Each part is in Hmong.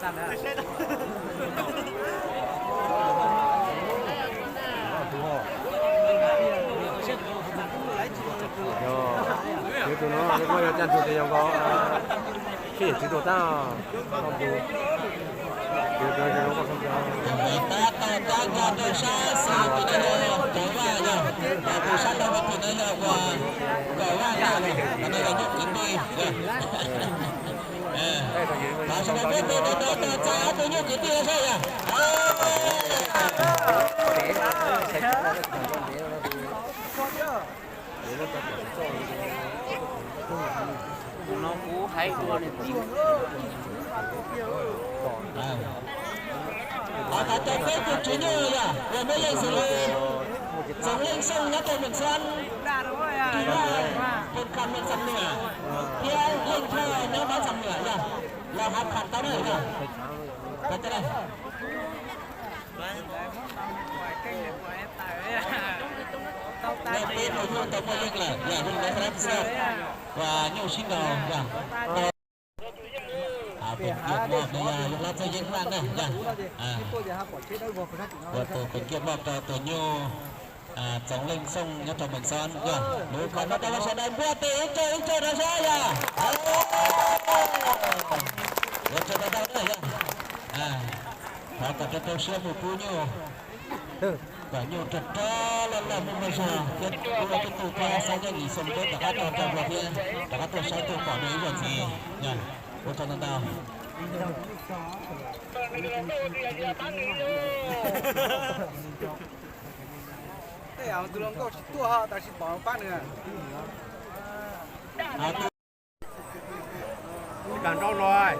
Yog tus no kuj yog caj ntug tias yog nkaus sib yam txiv tuag tab. Tab tom cab nkag rau sab xis tus no yog Kaum Vaj yog, tus sab tod tus no yog uas Kaum Vaj Naj, tus no yog nyuj kwv tij. Thov sawv daws peb tus tus no txais ob tug nyuj kwv tij saib yog. Tus no kuv hais dua nws tim. Thov cov peb tus tswv nyuj yog uas muaj leej xws li Txoov Leej Xyooj nyob rau Meem Xab, Phoo Kham Meem Xam Nuam, thiab Leej Thoj nyob Mab Xam Nuam yog, los hav kham tau na yog. Peb tus nyuj tau muaj leej lawm yog, uas nyuj sib nraus yog. Tus kiag moj no yog Yob Lab Txawj Yeeb Vaj na yog, uas tus kiag moj rau tus nyuj Txoov Leej Xyooj nyob rau Meem Xab yog. Lub qhov no rau sawv daws npuaj tes ib tsaug ib tsaug rau sab yog. Ua tsaug ntau ntau na yog. Thov kom rau rau siab mus pub nyuj, kom nyuj rog rog loj loj muaj muaj zog thiab ua tub tug thiab xab yeej lis xoo peb rov qab rau rau ua thiab rov qab tuaj saib tuaj pom dua ib zaug ntxiv yog. Ua tsaug ntau ntau. Tej tus hluas nkauj tsis tuaj ho tab sis pom pab nws. Kam nrau los.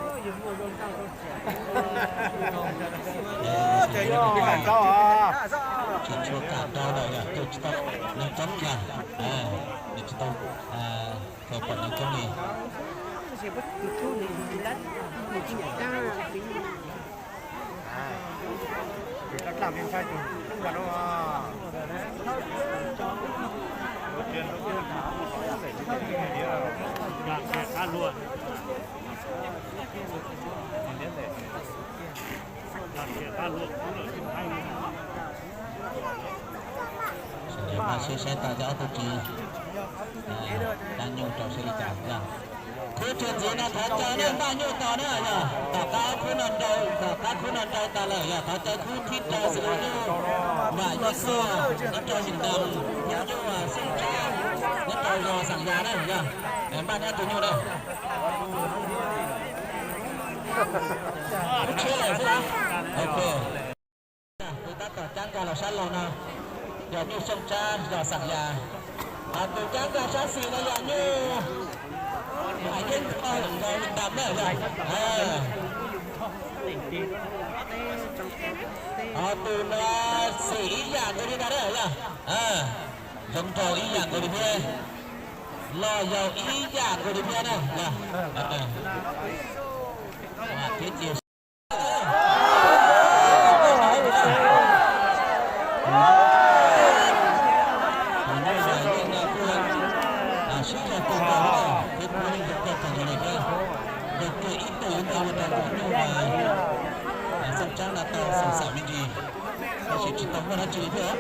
Kam nrau os. Tsis tshua kam nrau lawm yog tus tsis tau neeg coob yog, nws tsis tau tau pom neeg coob li. Sawv daws maj sib saib tau cov ob tug tswv, dab nyuj rau seb li cas yog. Khub tshiab ntxiv no thov caw nej npaj nyuj tos na yog, tom qab khub no nrau, tom qab khub no nrau tas lawm yog thov caw khub thib rau xws li nyuj Vam Yeeb Xuaj nyob rau Yees Ntas, nyuj Xyooj Tsab nyob rau zos Xeem Yas na yog, npaj neb tus nyuj na. Khub tshiab lawm xwb. Ok. Tus tab tom cab nkag los sab laug no yog nyuj Xyooj Tsab zos Xeem Yas. Ho tus cab nkag sab xis no yog nyuj Vam Yeeb Xuaj nyob rau Yees Ntas na yog. Ho tus no xim ib yam nkaus li ntag na yog. Zoo nraug ib yam nkaus li thiab, los yog ib yam nkaus li thiab na yog. Thiab cia sib yog tus nkaus thiab kuv yeej zoo kawg txog nkaus li thiab. Zoo kawg ib tug yuav nrog ua rau tus nyuj Xyooj Tsab no tau xaus xam me ntsis, tab sis tsis tau muaj dab tsi li thiab.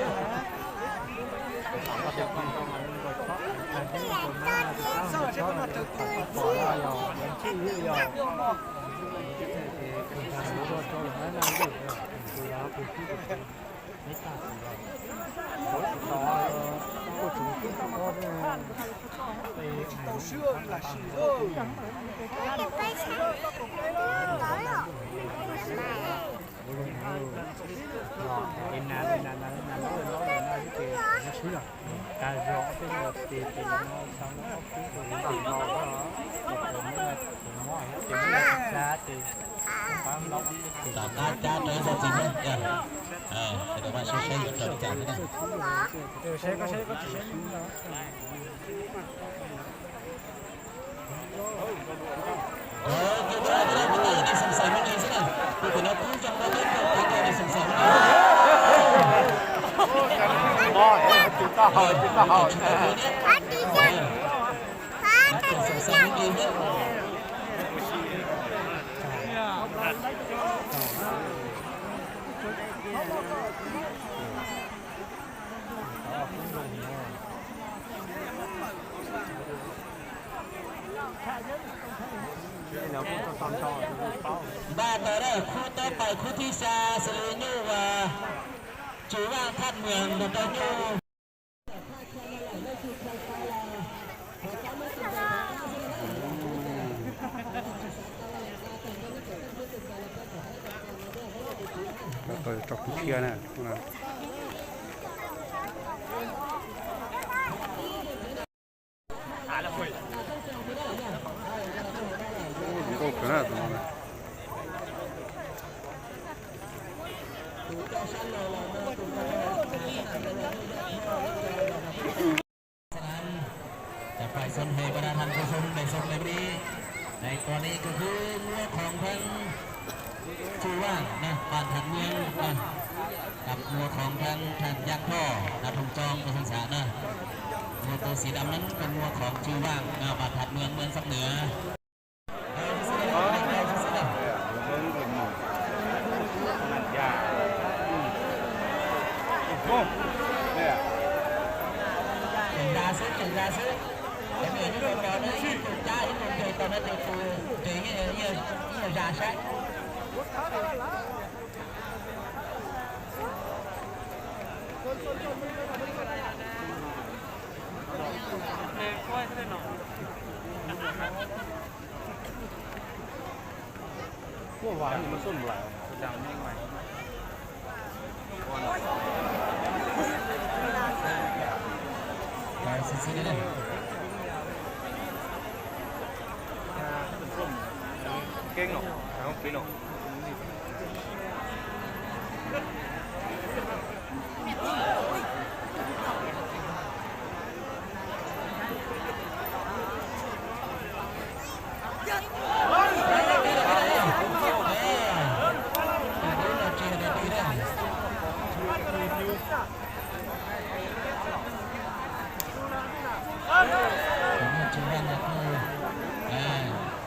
Tom qab cab rau ib zaug ntxiv na, sawv daws maj sib saib yuav rau li cas thiab na. Npaj tau lawm, khub tab pais khub thib xya xws li nyuj uas Tswv Vaj Thaj Mws nrog rau nyuj. Tso kwv txhiaj na. Zoo nkauj kawg na tus no na. Cov pais xoo hais pas dab thas khuv xoo dais xoo dais peb, dais koj li koj khwb muab khoom theej Tswv Vaj na, pas thas mws na, koj muab khoom theej thaj yaj thoj na, thoob coob koj xeeb xav na. Muaj tus xim dam neeb koj muab khoom Tswv Vaj na, pas thas mws mws xab nws. Tseem zas xwb, tseem zas xwb. Ib tug cab ib tug nres tau no ces tus nres yeej zas saib. Keeb no, keeb no.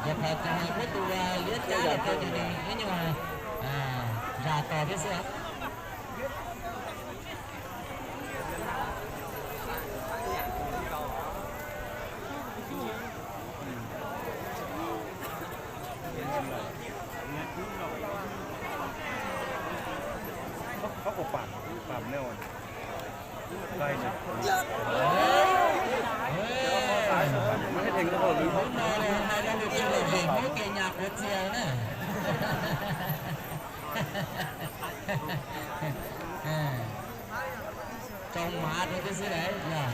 Yog phav tsis hais muab tus liab cab los rau tus nws ib nyuag zas tos thiab xwb. Tsoom mav rau tib xwb lawm yog.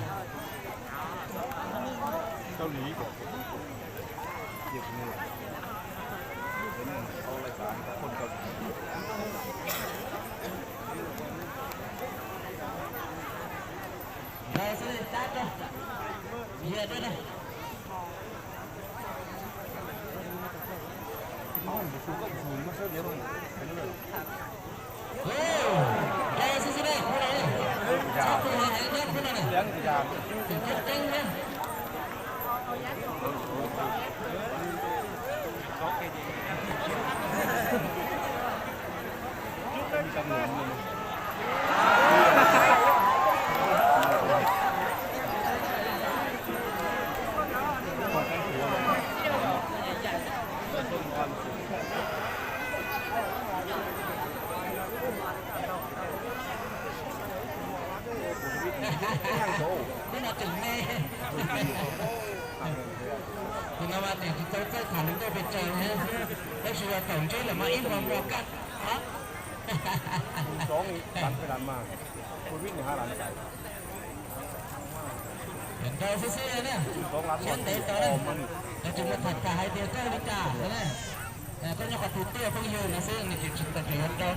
Rau xwb, cab rau. Yia rau na. Tus no tseem me. Tus no mas tseem tsis tau txawj tham lus nkauj pes tsawg, tab sis yog thaum ntsib lawm mas ib hmo muag kaj. Nrau xwb xwb na, siab ntev tau na, nws tsis muaj tham tham hais tias koj li cas na. Koj nyob qhov twg tuaj phooj ywg no xwb, nws tsis tsis tau tseem yuav nrau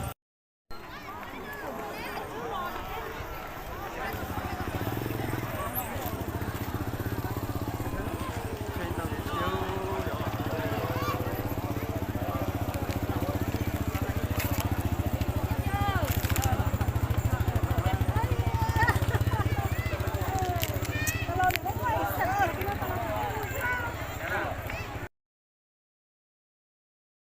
na.